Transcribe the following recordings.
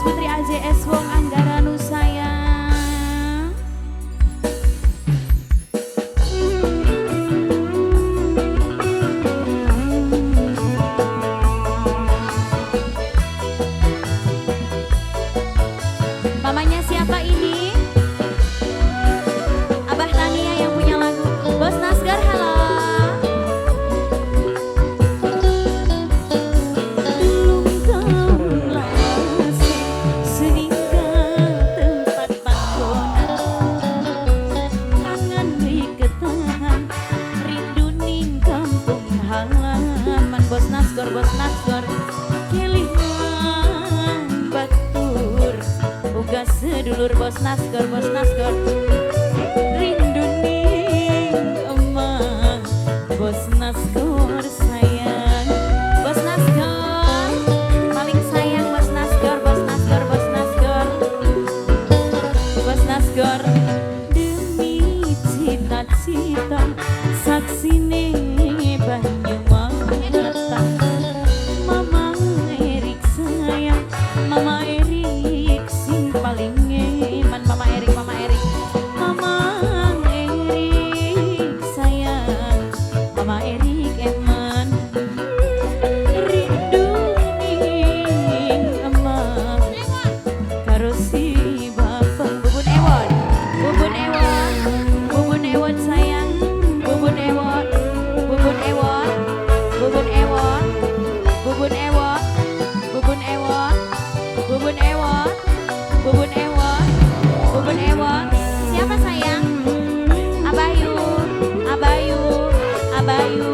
Bos Putri AJS Wong Anggara Nusayang. Mamanya siapa ini? Abah Tania yang punya lagu. Bos Nasgar, halo. Tempat panggonan, kangen ketahan, rindu ning kampung halaman. Bos Nasgor, bos Nasgor, kelingan batur, uga sedulur. Bos Nasgor, bos Nasgor, rindu ning emang. Bos Nasgor sayang, bos Nasgor paling sayang. Bos Nasgor, bos Nasgor, bos Nasgor, bos Nasgor, demi cita-cita saksine banyu mata. Mama Erik sayang, Mama Erik sing paling ngeman. Mama Erik, Mama Erik, Mama Erik sayang, Mama Erik eman, rindu ning emang karo si bapak. Bubun Ewon, Bubun Ewon, Bubun Ewon sayang, Bubun Ewon, Bubun Ewon, Bubun Ewon, Bubun Ewon, Bubun Ewon, Bubun Ewon, Bubun Ewon, Bubun Ewon. Siapa sayang? Abayu, Abayu, Abayu,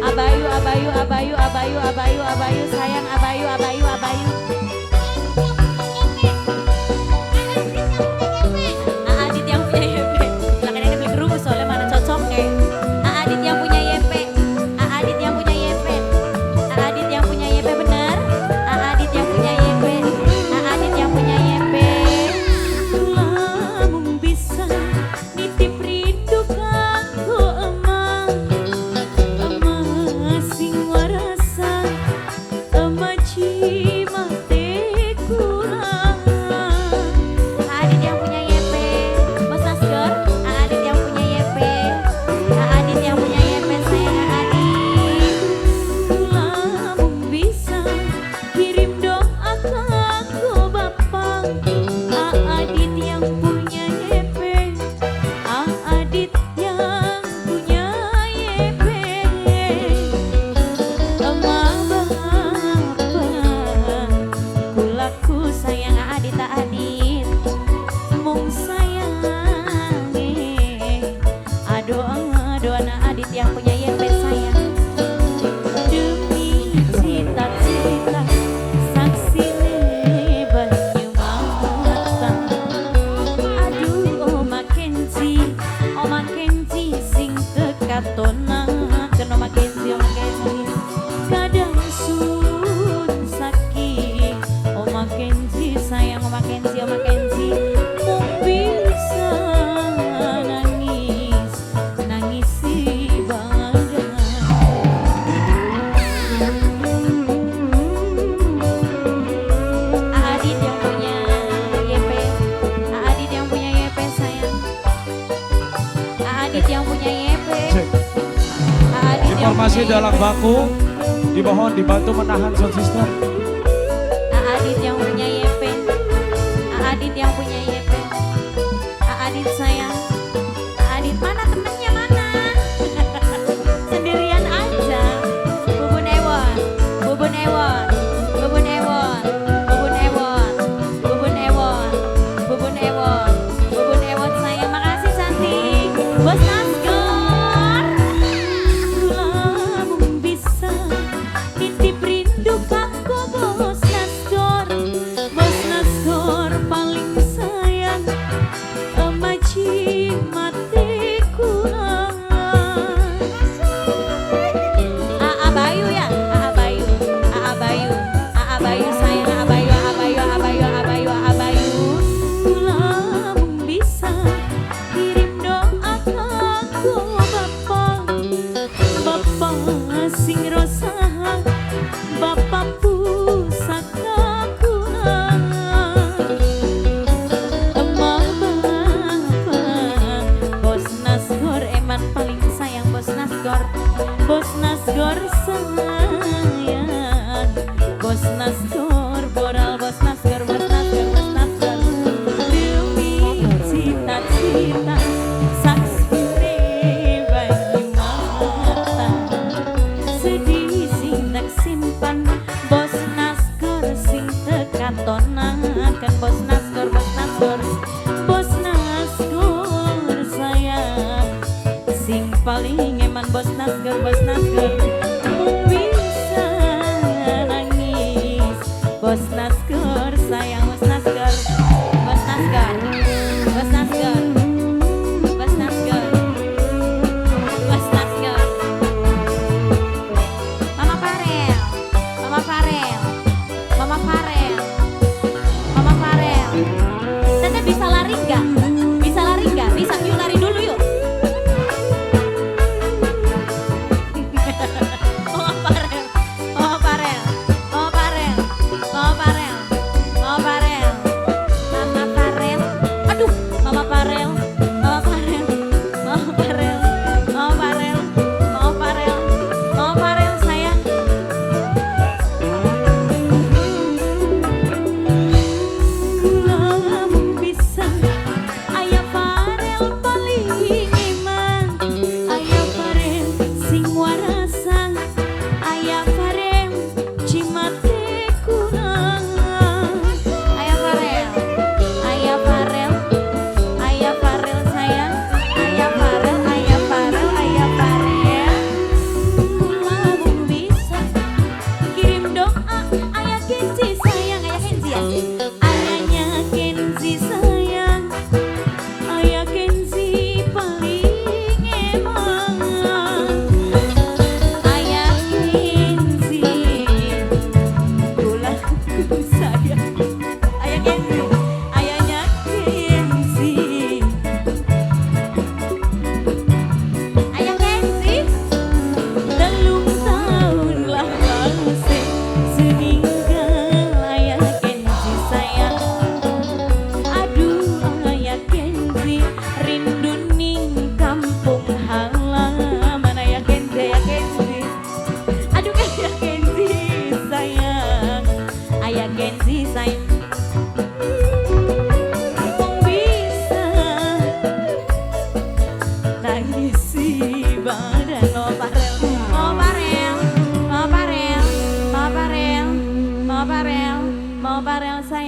Abayu, Abayu, Abayu, Abayu, Abayu, Abayu, sayang, Abayu, Abayu, Abayu. Adit yang punya YP. Lah kan ini beli kerupuk soalnya mana cocok ya. Adit yang punya YP. Adit yang punya YP. Adit yang punya YP benar. Adit yang punya YP. Adit yang punya YP. Lamun bisa nitip rindu kanggo emang, emang sing warasa, emang cimate kurang. Adit yang punya YP, Bos Nasgor. Adit yang punya YP. Adit yang punya YP sayang Adit. Lamun bisa kirim doa kanggo bapak. Adit yang punya YP. Adit yang punya YP. Emang bapak kulaku sayang Adit, Adit mung sayang. Aduh aduh, anak Adit yang punya YP sayang, demi cita-cita saksine banyu mata. Aduh Oma Kenzi, Oma Kenzi sing tekatona Oma Kenzi, Oma Kenzi kadang sun sakit. Oma Kenzi sayang, Oma Kenzi, Oma Kenzi mung bisa nangis nangis si badan. Adit yang punya YP. Adit yang punya YP sayang. Adit yang punya YP. Cek. Adit yang Informasi punya dalam YP. baku, dimohon dibantu menahan sound system. Adit yang punya YP. Adit yang punya YP. Adit sayang. Adit mana temennya mana? Sendirian aja. Bubun Ewon, Bubun Ewon, Bubun Ewon, Bubun Ewon, Bubun Ewon, Bubun Ewon, Bubun Ewon sayang. Makasih cantik. Bos Nasgor. Lamun bisa nitip rindu kanggo Bos Nasgor. Bos Nasgor paling sayang, ema cimate kurang. Aa Bayu ya, Aa Bayu, Aa Bayu, Aa Bayu sayang, Aa Bayu, Aa Bayu, Aa Bayu, Aa Bayu, Aa Bayu. Lamun bisa kirim doa kanggo bapak, bapak sing rosaha, bapak pusaka kula. Nasgor sayang, Bos Nasgor boral, Bos Nasgor, Bos Nasgor, Bos Nasgor. Demi cita-cita saksine banyu mata, sedih sing tak simpan, Bos Nasgor sing tekatonakan. Bos Nasgor, Bos Nasgor, Bos Nasgor sayang, sing paling eman. Bos Nasgor, Bos Nasgor, mung bisa nangis. Bos Nasgor sayang, Bos Nasgor, Bos Nasgor, Bos Nasgor, Bos Nasgor, Bos Nasgor. Mama Farel, Mama Farel, Mama Farel, Mama Farel. Teteh bisa lari nggak? Bisa lari nggak? Bisa, yuk lari dulu yuk. Mama Farel, Mama Farel, Mama Farel, Mama Farel, Mama Farel, Mama Farel. Aduh, Mama Farel, Mama Farel, Mama Farel, Mama Farel, Mama Farel, Mama Farel sayang. Kula mung bisa Ayah Farel paling iman, Ayah Farel sing warasan, Ayah Farel cimate kula. Ayah Farel, Ayah Farel, Ayah Farel sayang, Ayah Farel, Ayah Farel, Ayah Farel. Kula mung bisa kirim doa Ayah Kenzi sayang, Ayah Kenzi ya, Ayahnya Kenzi sayang, Ayah Kenzi paling emang. Ayah Kenzi, kulaku sayang. Ayah Kenzi, ayahnya Kenzi, Ayah Kenzi. 3 tahun lawase seninggal Ayah Kenzi sayang. Aduh Ayah Kenzi, rindu ning kampung halaman. Ayah Kenzi, Ayah Kenzi, aduh Ayah Kenzi sayang, Ayah Kenzi sayang. Mung bisa nangisi badan. Mama Farel, Mama Farel, Mama Farel, Mama Farel, Mama Farel, Mama Farel sayang.